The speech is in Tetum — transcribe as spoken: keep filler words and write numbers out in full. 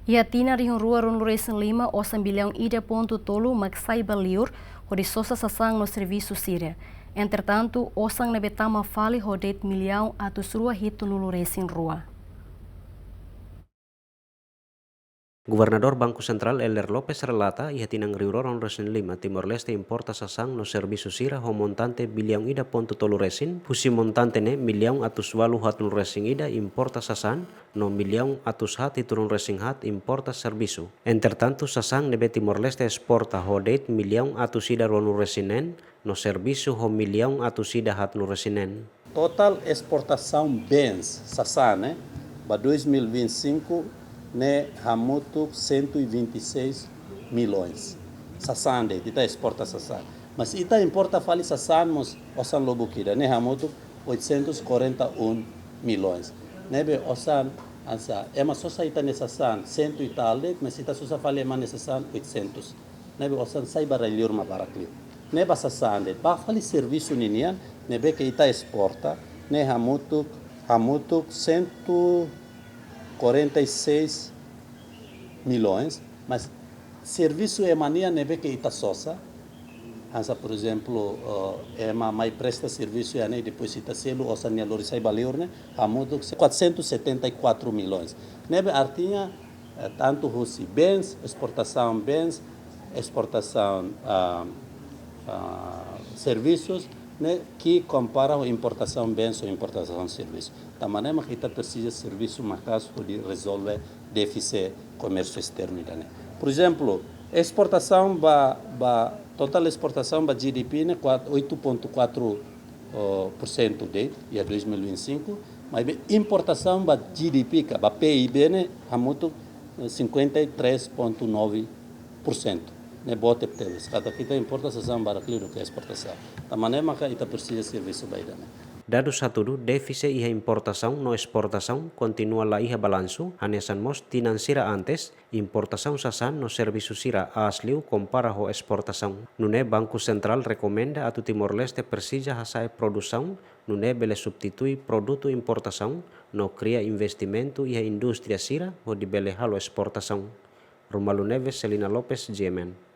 Iha tinan rihun rua ruanulu resin lima, osan billaun ida pontu tolu mak sai ba liur hodi sosa sasán no servisu sira. Entretantu, osan ne'ebé tama fali ho de'it millaun atus rua hitunulu resin rua. Governadór Banku Sentrál Helder Lopes relata, iha tinan rihun rua ruanulu resin lima, Timor-Leste importa sasán no servisu sira ho montante billaun ida pontu tolu resin, husi montante ne'e millaun atus ualu haatnulu resin ida importa sasán, no millaun atus haat hitunulu resin haat importa servisu. Entretantu, sasán ne'ebé Timor-Leste esporta ho de'it millaun atus ida ruanulu resin neen, no servisu ho millaun atus ida haatnulu resin neen. Total esportasaun bens sasán ne'e ba dois mil e vinte e cinco ne'e hamutuk cento e vinte e seis milhões. Sasán de'it, ita esporta sasán. Mas ita importa fali sasán mós osan lubuk ida ne'e hamutuk oitocentos e quarenta e um milhões. Ne'ebé osan, hanesan, ema sosa ita-nia sasán cento e tal de'it, mas ita sosa fali ema nia sasán oitocentos. Ne'ebé osan sai ba rai-liur mak barak liu. Ne'e ba sasán de'it, ba fali servisu ninian, ne'ebé ke ita esporta, ne'e hamutuk, hamutuk cento e quarenta e seis milhões, mas servisu ema nian ne'ebé ke ita sosa, hanesan, por ezemplu, eh, ema mai presta servisu iha ne'e, depois ita selu, osan nia lori sai ba liur ne'e, hamutuk quatrocentos e setenta e quatro milhões. Ne'ebé artinya, eh, tantu husi bens, esportasaun bens, esportasaun, ah, ah, servisus, ne'e ke kompara ho importasaun bens ou importasaun servisu. Tanba ne'e mak ita presiza servisu maka'as hodi rezolve défise komérsiu esternu ida-ne'e. Por ezemplu, esportasaun ba, ba, total esportasaun ba G D P ne'e kuat-, oito ponto quatro, oh, por cento de'it, iha dois mil e vinte e cinco, maibé importasaun ba G D P ka, ba P I B ne'e hamutuk, eh, cinquenta e três ponto nove por cento. Ne'e boot tebes. Katak ita importa sasán barak liu duké esportasaun. Tanba ne'e maka ita presiza servisu ba ida-ne'e. Dadus hatudu, défise iha importasaun no esportasaun kontinua la iha balansu, hanesan mós tinan sira antes, importasaun sasán no servisu sira aas liu kompara ho esportasaun. Nune'e Banku Sentrál rekomenda atu Timor-Leste presiza hasa'e produsaun, nune'e bele substitui produtu importasaun, no kria investimentu iha indústria sira, hodi bele halo esportasaun. Romualdo Neves, Celina Lopes, G M N.